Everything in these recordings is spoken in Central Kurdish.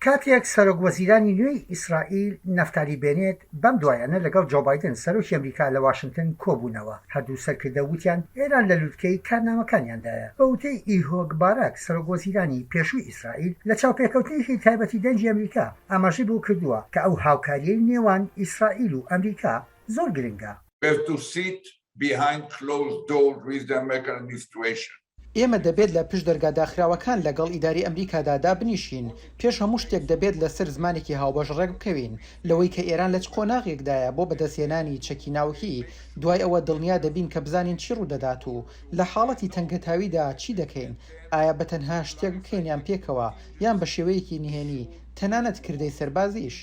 کاتێک سەرۆک وەزیرانی نوێی ئیسرائیل نەفتالی بێنێت بەم دوایانە لەگەڵ جۆ بایدن سەرۆکی ئەمریکا لە واشنتن کۆبوونەوە، هەردوو سەرکردە وتیان ئێران لە لوتکەی کارنامەکانیاندایە. بە وتەی ئیهۆگ باراک سەرۆک وەزیرانی پێشووی ئیسرائیل لە چاوپێکەوتنێکی تایبەتی دەنگی ئەمریکا ئاماژەی بەوە کردووە کە ئەو هاوکارییەی نێوان ئیسرائیل و ئەمریکا زۆر گرنگە. We have to sit behind closed doors with the American administration. ئێمە دەبێت لە پشت دەرگا داخراوەکان لەگەڵ ئیدارەی ئەمریکادا دابنیشین. پێش هەموو شتێک دەبێت لەسەر زمانێکی هاوبەش ڕێکبکەوین لەوەی کە ئێران لە چ قۆناغێکدایە بۆ بەدەستهێنانی چەکی ناوکی. دوای ئەوە دڵنیا دەبین کە بزانین چی ڕوودەدات و لە حاڵەتی تەنگەتاویدا چی دەکەین، ئایا بە تەنها شتێک بکەین یان پێکەوە، یان بە شێوەیەکی نهێنی، تەنانەت کردەی سەربازیش.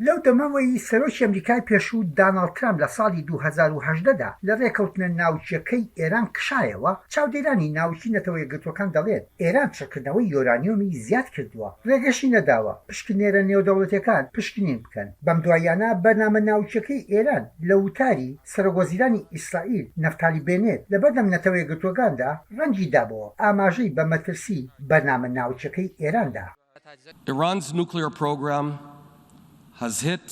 لەو دەمەوەی سەرۆکی ئەمریکای پێشوو داناڵد ترامپ لە ساڵی 2018 دا لە رێکەوتنە ناوکییەکەی ئێران کشایەوە، چاودێرانی ناوکی نەتەوە یەکگرتووەکان دەڵێن ئێران چڕکردنەوەی یۆرانیۆمی زیاد کردووە، رێگەشی نەداوە پشکنێرە نێودەوڵەتییەکان پشکنین بکەن. بەمدواییانە بەرنامە ناوکییەکەی ئێران لە وتاری سەرۆکوەزیرانی ئیسرائیل نەفتالی بێنێت لەبەردەم نەتەوە یەکگرتووەکاندا رەنگی دابەوە، ئاماژەی بە مەترسی بەرنامە ناوکییەکەی ئێران دا. Iran's nuclear program has hit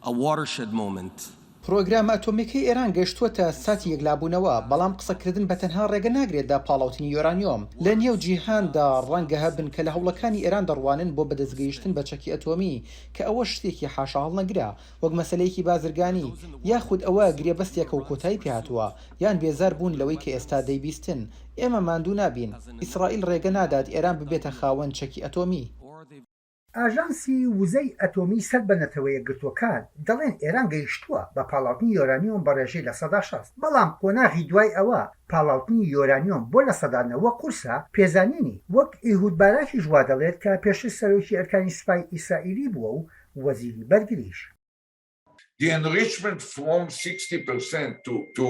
a watershed moment. پرۆگرامە ئەتۆمییەکەی ئێران گەیشتووەتە ساتی یەکلابوونەوە، بەڵام قسەکردن بە تەنها ڕێگە ناگرێت لە پاڵاوتنی یۆرانیۆم. لە نێو جیهاندا ڕەنگە هەبن کە لە هەوڵەکانی ئێران دەڕوانن بۆ بەدەستگەیشتن بە چەکی ئەتۆمی، کە ئەوەش شتێکی حاشاهەڵنەگرە وەک مەسەلەیەکی بازرگانی، یاخود ئەوە گرێبەستێکە و کۆتایی پێهاتووە، یان بێزار بوون لەوەی کە ئێستا دەیبیستن. ئێمە ماندوو نابین. ئیسرائیل ڕێگە نادات ئێران ببێتە خاوەن چەکی ئەتۆمی. ئاژانسی وزەی ئەتۆمی سەر بە نەتەوەیەکگرتووەکان دەڵێن ئێران گەیشتووە بە پاڵاوتنی یۆرانیۆم بە ڕێژەی 60%، بەڵام قۆناغی دوای ئەوە پاڵاوتنی یۆرانیۆم بۆ 90% قورسە، پێزانینی وەک ئیهود باراکیش وادەڵێت کە پێشتر سەرۆکی ئەرکانی سوپای ئیسرائیلی بووە و وەزیری بەرگریش. The enrichment from 60% to to.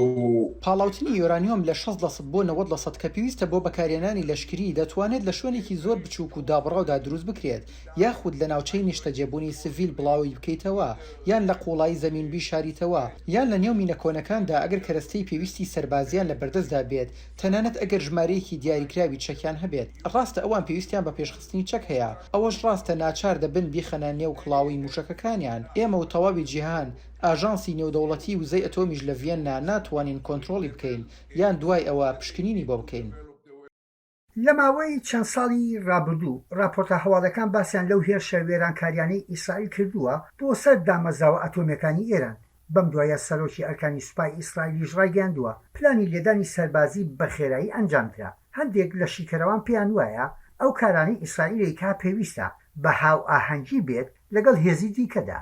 پاڵاوتنی یۆرانیۆم لە 60 لەسەد بۆ 90 لەسەد کە پێویستە بۆ بەکارهێنانی لەشکری دەتوانێت لە شوێنێکی زۆر بچووک و دابڕاودا دروست بکرێت یاخود لە ناوچەی نیشتەجێبوونی سڤیل بڵاوی بکەیتەوە یان لە قووڵایی زەمین بیشاریتەوە یان لە نێو مینە کۆنەکاندا ئەگەر کەرەستەی پێویستی سەربازییان لە بەردەستدا بێت تەنانەت ئەگەر ژمارەیەکی دیاریکراوی چەکیان هەبێت. ڕاستە ئەوان پێویستیان بە پێشخستنی چەک هەیە. ئەوەش ڕاستە ناچار دەبن بیخەنە نێو کڵاوەی مووشەکەکانیان. ئێمە و تەواوی جیهان، ئاژانسی نێودەوڵەتیی وزەی ئەتۆمیش لە ڤیەننا ناتوانین کۆنترۆڵی بکەین یان دوای ئەوە پشکنینی بۆ بکەین. لە ماوەی چەند ساڵی ڕابردوو ڕاپۆرتە هەواڵیەکان باسیان لەو هێرشە وێرانکاریانەی ئیسرائیل کردووە بۆ سەر دامەزراوە ئەتۆمیەکانی ئێران، بەم دوایە سەرۆکی ئەرکانی سوپای ئیسرائیلیش ڕایگەیاندووە پلانی لێدانی سەربازی بە خێرایی ئەنجامدرا، هەندێک لە شیکەرەوان پێیان وایە ئەو کارانەی ئیسرائیل ئەیکا پێویستە بە هاوئاهەنگی بێت لەگەڵ هێزی دیکەدا.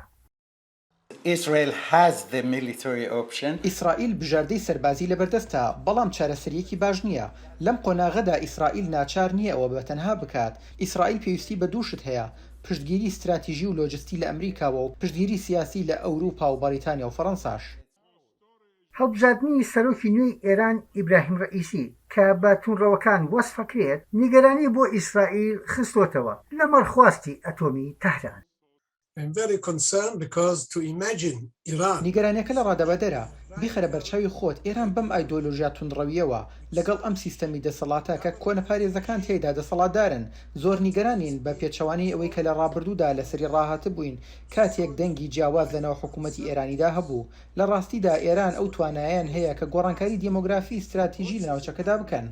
Israel has the military option. ئیسرائیل بژاردەی سەربازی لەبەردەستە، بەڵام چارەسەرییەکی باش نییە. لەم قۆناغەدا ئیسرائیل ناچار نییە ئەوە بە تەنها بکات. ئیسرائیل پێویستی بە دوو شت هەیە، پشتگیری ستراتیژی و لۆجستی لە ئەمریکاوە و پشتگیری سیاسی لە ئەوروپا و بەڕیتانیا و فەڕەنساش. هەڵبژاردنی سەرۆکی نوێی ئێران ئیبراهیم ڕەئیسی کە بە توندڕەوەکان وەسفەکرێت، نیگەرانی بۆ ئیسرائیل خستۆتەوە لەمەڕ خواستی ئەتۆمی تەهران. نیگەرانیەکە لە ڕادەبەدەرە. بیخەرە بەرچاوی خۆت ئێران بەم ئایدۆلۆژیا توندڕەوییەوە، لەگەڵ ئەم سیستەمی دەسەڵاتە کە کۆنەپارێزەکان تیایدا دەسەڵاتدارن، زۆر نیگەرانین، بە پێچەوانەی ئەوەی کە لە ڕابردوودا لەسەری ڕاهاتبووین کاتێک دەنگی جیاواز لەناو حکوومەتی ئێرانیدا هەبوو. لە ڕاستیدا ئێران ئەو توانایەیان هەیە کە گۆڕانکاری دێمۆگرافی ستراتیژی لە ناوچەکەدا بکەن.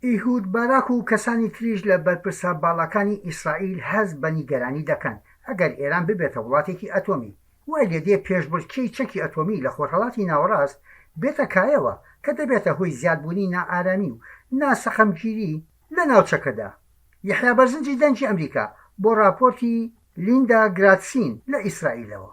ئیهود باراک و کەسانی تریش لە بەرپرسە باڵاکانی ئیسرائیل هەست بە نیگەرانی دەکەن ئەگەر ئێران ببێتە وڵاتێکی ئەتۆمی، وای لێدێ پێشبڕکێی چەکی ئەتۆمی لە خۆرهەڵاتی ناوەڕاست بێتە کایەوە کە دەبێتە هۆی زیادبوونی نائارامی و ناسەقامگیری لە ناوچەکەدا. یەحیا بەرزنجی دەنگی ئەمریکا بۆ ڕاپۆرتی لیندا گراتسین لە ئیسرائیلەوە.